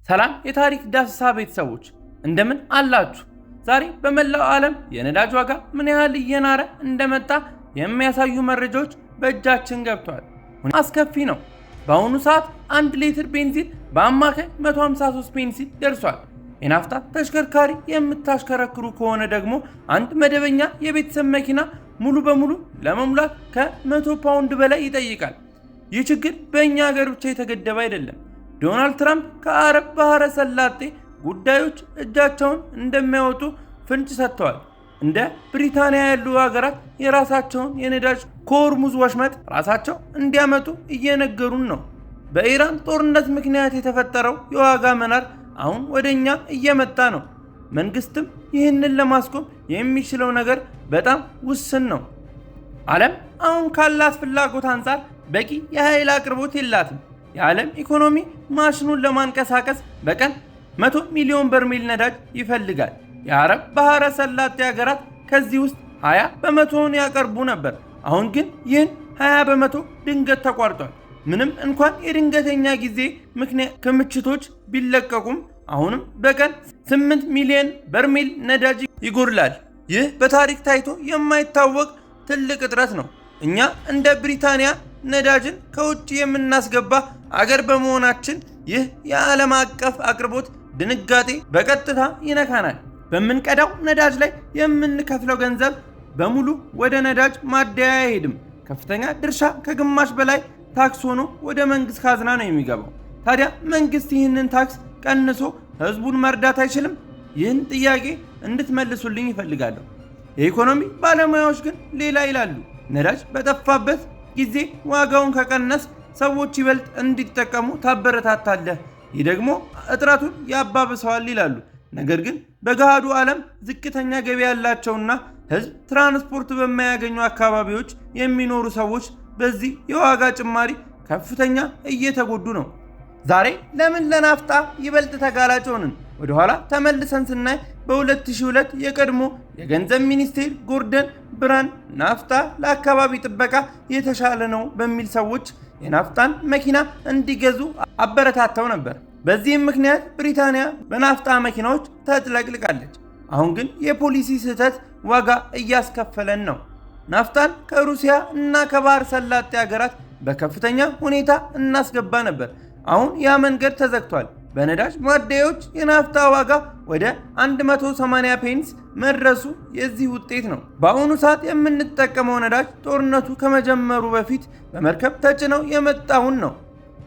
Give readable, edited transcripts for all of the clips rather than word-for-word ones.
ሰላም የታሪክ ዳሰሳ ቤተሰቦች፣ እንደምን አላችሁ? ዛሬ በመላው ዓለም የነዳጅ ዋጋ ምን ያህል እየናረ እንደመጣ የሚያሳዩ መረጃዎች በእጃችን ገብተዋል። አስከፊ ነው። በአሁኑ ሰዓት 1 ሊትር ቤንዚን በአማካይ 153 ፔንስ ደርሷል። የናፍጣ ተሽከርካሪ የምታሽከረክሩ ከሆነ ደግሞ አንድ መደበኛ የቤተሰብ መኪና ሙሉ በሙሉ ለመሙላት ከ100 ፓውንድ በላይ ይጠይቃል። ይህ ችግር በእኛ ሀገር ብቻ የተገደበ አይደለም። ዶናልድ ትራምፕ ከአረብ ባህረ ሰላጤ ጉዳዮች እጃቸውን እንደሚያወጡ ፍንጭ ሰጥተዋል። እንደ ብሪታንያ ያሉ ሀገራት የራሳቸውን የነዳጅ ከሆርሙዝ ወሽመጥ ራሳቸው እንዲያመጡ እየነገሩን ነው። በኢራን ጦርነት ምክንያት የተፈጠረው የዋጋ መናር አሁን ወደ እኛ እየመጣ ነው። መንግስትም ይህንን ለማስቆም የሚችለው ነገር በጣም ውስን ነው። ዓለም አሁን ካላት ፍላጎት አንጻር በቂ የኃይል አቅርቦት የላትም። የዓለም ኢኮኖሚ ማሽኑን ለማንቀሳቀስ በቀን 100 ሚሊዮን በርሜል ነዳጅ ይፈልጋል። የአረብ ባህረ ሰላጤ ሀገራት ከዚህ ውስጥ 20 በመቶውን ያቀርቡ ነበር። አሁን ግን ይህን 20% ድንገት ተቋርጧል። ምንም እንኳን የድንገተኛ ጊዜ ምክንያት ክምችቶች ቢለቀቁም፣ አሁንም በቀን 8 ሚሊዮን በርሜል ነዳጅ ይጎድላል። ይህ በታሪክ ታይቶ የማይታወቅ ትልቅ እጥረት ነው። እኛ እንደ ብሪታንያ ነዳጅን ከውጭ የምናስገባ አገር በመሆናችን ይህ የዓለም አቀፍ አቅርቦት ድንጋጤ በቀጥታ ይነካናል። በምንቀዳው ነዳጅ ላይ የምንከፍለው ገንዘብ በሙሉ ወደ ነዳጅ ማደያ አይሄድም። ከፍተኛ ድርሻ፣ ከግማሽ በላይ ታክስ ሆኖ ወደ መንግስት ካዝና ነው የሚገባው። ታዲያ መንግስት ይህንን ታክስ ቀንሶ ህዝቡን መርዳት አይችልም? ይህን ጥያቄ እንድትመልሱልኝ እፈልጋለሁ። የኢኮኖሚ ባለሙያዎች ግን ሌላ ይላሉ። ነዳጅ በጠፋበት ጊዜ ዋጋውን ከቀነስክ ሰዎች ይበልጥ እንዲጠቀሙ ታበረታታለህ፣ ይህ ደግሞ እጥረቱን ያባብሰዋል ይላሉ። ነገር ግን በገሃዱ ዓለም ዝቅተኛ ገቢ ያላቸውና ህዝብ ትራንስፖርት በማያገኙ አካባቢዎች የሚኖሩ ሰዎች በዚህ የዋጋ ጭማሪ ከፍተኛ እየተጎዱ ነው። ዛሬ ለምን ለናፍጣ ይበልጥ ተጋላጭ ሆንን? ወደኋላ ተመልሰን ስናይ በ2002 የቀድሞ የገንዘብ ሚኒስቴር ጎርደን ብራውን ናፍጣ ለአካባቢ ጥበቃ የተሻለ ነው በሚል ሰዎች የናፍጣን መኪና እንዲገዙ አበረታተው ነበር። በዚህም ምክንያት ብሪታንያ በናፍጣ መኪናዎች ተጥለቅልቃለች። አሁን ግን የፖሊሲ ስህተት ዋጋ እያስከፈለን ነው። ናፍጣን ከሩሲያ እና ከባህር ሰላጤ ሀገራት በከፍተኛ ሁኔታ እናስገባ ነበር። አሁን ያ መንገድ ተዘግቷል። በነዳጅ ማደያዎች የናፍጣ ዋጋ ወደ 180 ፔንስ መድረሱ የዚህ ውጤት ነው። በአሁኑ ሰዓት የምንጠቀመው ነዳጅ ጦርነቱ ከመጀመሩ በፊት በመርከብ ተጭነው የመጣውን ነው።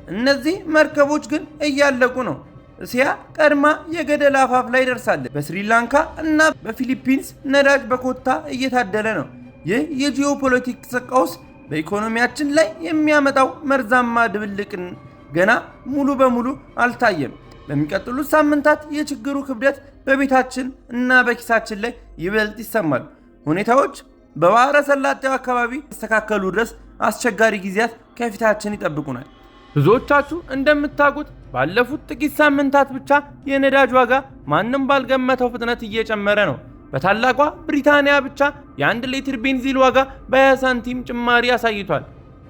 እነዚህ መርከቦች ግን እያለቁ ነው። እስያ ቀድማ የገደል አፋፍ ላይ ደርሳለች። በስሪላንካ እና በፊሊፒንስ ነዳጅ በኮታ እየታደለ ነው። ይህ የጂኦፖለቲክስ ቀውስ በኢኮኖሚያችን ላይ የሚያመጣው መርዛማ ድብልቅን ገና ሙሉ በሙሉ አልታየም። በሚቀጥሉት ሳምንታት የችግሩ ክብደት በቤታችን እና በኪሳችን ላይ ይበልጥ ይሰማል። ሁኔታዎች በባህረ ሰላጤው አካባቢ እስኪስተካከሉ ድረስ አስቸጋሪ ጊዜያት ከፊታችን ይጠብቁናል። ብዙዎቻችሁ እንደምታውቁት ባለፉት ጥቂት ሳምንታት ብቻ የነዳጅ ዋጋ ማንም ባልገመተው ፍጥነት እየጨመረ ነው። በታላቋ ብሪታንያ ብቻ የ1 ሊትር ቤንዚን ዋጋ በ20 ሳንቲም ጭማሪ አሳይቷል።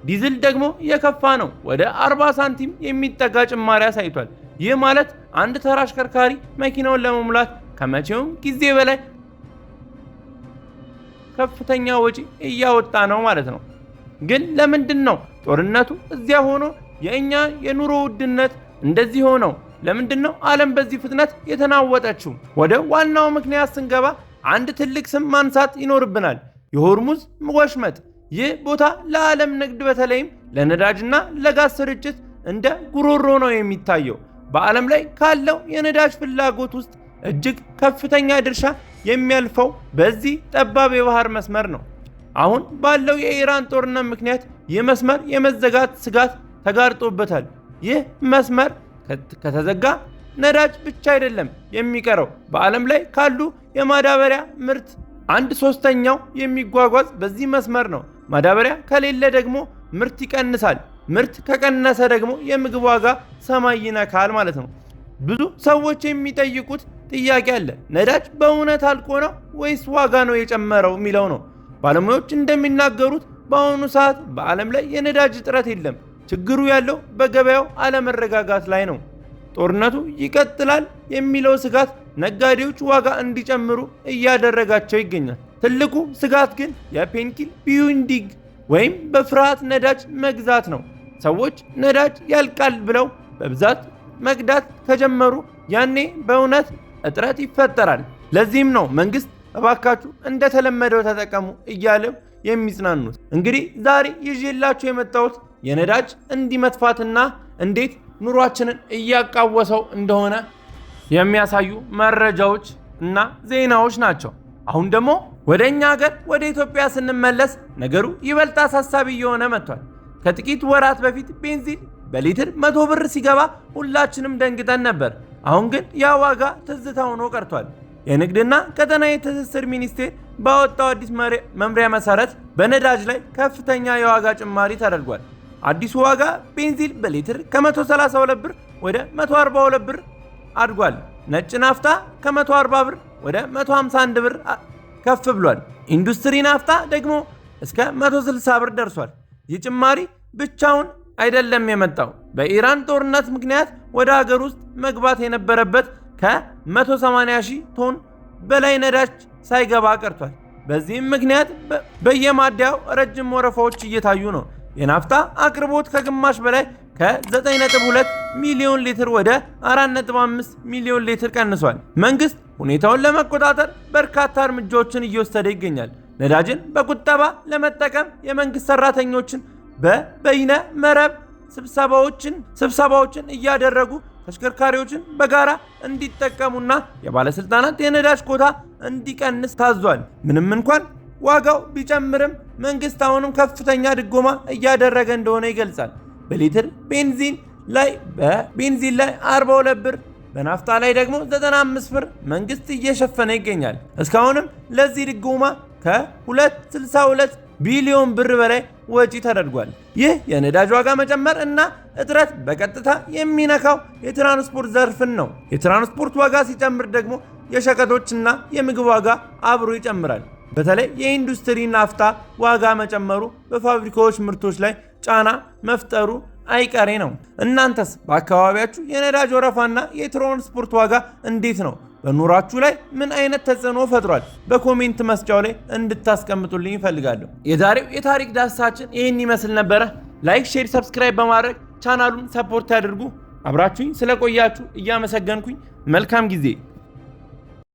ዲዝል ደግሞ የከፋ ነው። ወደ 40 ሳንቲም የሚጠጋ ጭማሪ አሳይቷል። ይህ ማለት አንድ ተራ አሽከርካሪ መኪናውን ለመሙላት ከመቼውም ጊዜ በላይ ከፍተኛ ወጪ እያወጣ ነው ማለት ነው። ግን ለምንድን ነው ጦርነቱ እዚያ ሆኖ የእኛ የኑሮ ውድነት እንደዚህ ሆነው? ለምንድን ነው ዓለም በዚህ ፍጥነት የተናወጠችው? ወደ ዋናው ምክንያት ስንገባ አንድ ትልቅ ስም ማንሳት ይኖርብናል። የሆርሙዝ ወሽመጥ። ይህ ቦታ ለዓለም ንግድ፣ በተለይም ለነዳጅና ለጋዝ ስርጭት እንደ ጉሮሮ ነው የሚታየው። በዓለም ላይ ካለው የነዳጅ ፍላጎት ውስጥ እጅግ ከፍተኛ ድርሻ የሚያልፈው በዚህ ጠባብ የባህር መስመር ነው። አሁን ባለው የኢራን ጦርነት ምክንያት ይህ መስመር የመዘጋት ስጋት ተጋርጦበታል። ይህ መስመር ከተዘጋ ነዳጅ ብቻ አይደለም የሚቀረው። በዓለም ላይ ካሉ የማዳበሪያ ምርት አንድ ሶስተኛው የሚጓጓዝ በዚህ መስመር ነው። ማዳበሪያ ከሌለ ደግሞ ምርት ይቀንሳል። ምርት ከቀነሰ ደግሞ የምግብ ዋጋ ሰማይ ይነካል ማለት ነው። ብዙ ሰዎች የሚጠይቁት ጥያቄ አለ። ነዳጅ በእውነት አልቆ ነው ወይስ ዋጋ ነው የጨመረው የሚለው ነው። ባለሙያዎች እንደሚናገሩት በአሁኑ ሰዓት በዓለም ላይ የነዳጅ እጥረት የለም። ችግሩ ያለው በገበያው አለመረጋጋት ላይ ነው። ጦርነቱ ይቀጥላል የሚለው ስጋት ነጋዴዎች ዋጋ እንዲጨምሩ እያደረጋቸው ይገኛል። ትልቁ ስጋት ግን የ panic buying ወይም በፍርሃት ነዳጅ መግዛት ነው። ሰዎች ነዳጅ ያልቃል ብለው በብዛት መቅዳት ከጀመሩ ያኔ በእውነት እጥረት ይፈጠራል። ለዚህም ነው መንግስት እባካችሁ እንደተለመደው ተጠቀሙ እያለ የሚጽናኑት። እንግዲህ ዛሬ ይዤላችሁ የመጣሁት የነዳጅ እንዲህ መጥፋትና እንዴት ኑሯችንን እያቃወሰው እንደሆነ የሚያሳዩ መረጃዎች እና ዜናዎች ናቸው። አሁን ደግሞ ወደ እኛ ሀገር ወደ ኢትዮጵያ ስንመለስ ነገሩ ይበልጥ አሳሳቢ እየሆነ መጥቷል። ከጥቂት ወራት በፊት ቤንዚን በሊትር 100 ብር ሲገባ ሁላችንም ደንግጠን ነበር። አሁን ግን ያ ዋጋ ትዝታ ሆኖ ቀርቷል። የንግድና ቀጠናዊ ትስስር ሚኒስቴር ባወጣው አዲስ መምሪያ መሰረት በነዳጅ ላይ ከፍተኛ የዋጋ ጭማሪ ተደርጓል። አዲሱ ዋጋ ቤንዚን በሊትር ከ132 ብር ወደ 142 ብር አድጓል። ነጭ ናፍታ ከ140 ብር ወደ 151 ብር ከፍ ብሏል። ኢንዱስትሪ ናፍታ ደግሞ እስከ 160 ብር ደርሷል። ይህ ጭማሪ ብቻውን አይደለም የመጣው። በኢራን ጦርነት ምክንያት ወደ ሀገር ውስጥ መግባት የነበረበት ከ180 ሺህ ቶን በላይ ነዳጅ ሳይገባ ቀርቷል። በዚህም ምክንያት በየማደያው ረጅም ወረፋዎች እየታዩ ነው። የናፍታ አቅርቦት ከግማሽ በላይ ከ9.2 ሚሊዮን ሊትር ወደ 4.5 ሚሊዮን ሊትር ቀንሷል። መንግስት ሁኔታውን ለመቆጣጠር በርካታ እርምጃዎችን እየወሰደ ይገኛል። ነዳጅን በቁጠባ ለመጠቀም የመንግስት ሰራተኞችን በበይነ መረብ ስብሰባዎችን እያደረጉ ተሽከርካሪዎችን በጋራ እንዲጠቀሙና የባለስልጣናት የነዳጅ ኮታ እንዲቀንስ ታዟል። ምንም እንኳን ዋጋው ቢጨምርም መንግስት አሁንም ከፍተኛ ድጎማ እያደረገ እንደሆነ ይገልጻል። በሊትር በቤንዚን ላይ 42 ብር፣ በናፍጣ ላይ ደግሞ 95 ብር መንግስት እየሸፈነ ይገኛል። እስካሁንም ለዚህ ድጎማ ከ262 ቢሊዮን ብር በላይ ወጪ ተደርጓል። ይህ የነዳጅ ዋጋ መጨመር እና እጥረት በቀጥታ የሚነካው የትራንስፖርት ዘርፍን ነው። የትራንስፖርት ዋጋ ሲጨምር ደግሞ የሸቀጦችና የምግብ ዋጋ አብሮ ይጨምራል። በተለይ የኢንዱስትሪ ናፍጣ ዋጋ መጨመሩ በፋብሪካዎች ምርቶች ላይ ጫና መፍጠሩ አይቀሬ ነው። እናንተስ በአካባቢያችሁ የነዳጅ ወረፋና የትራንስፖርት ዋጋ እንዴት ነው? በኑሯችሁ ላይ ምን አይነት ተጽዕኖ ፈጥሯል? በ comment መስጫው ላይ እንድታስቀምጡልኝ እፈልጋለሁ። የዛሬው የታሪክ ዳሰሳችን ይህን ይመስል ነበረ። Like፣ share፣ subscribe በማድረግ ቻናሉን support ያድርጉ። አብራችሁኝ ስለቆያችሁ እያመሰገንኩኝ መልካም ጊዜ።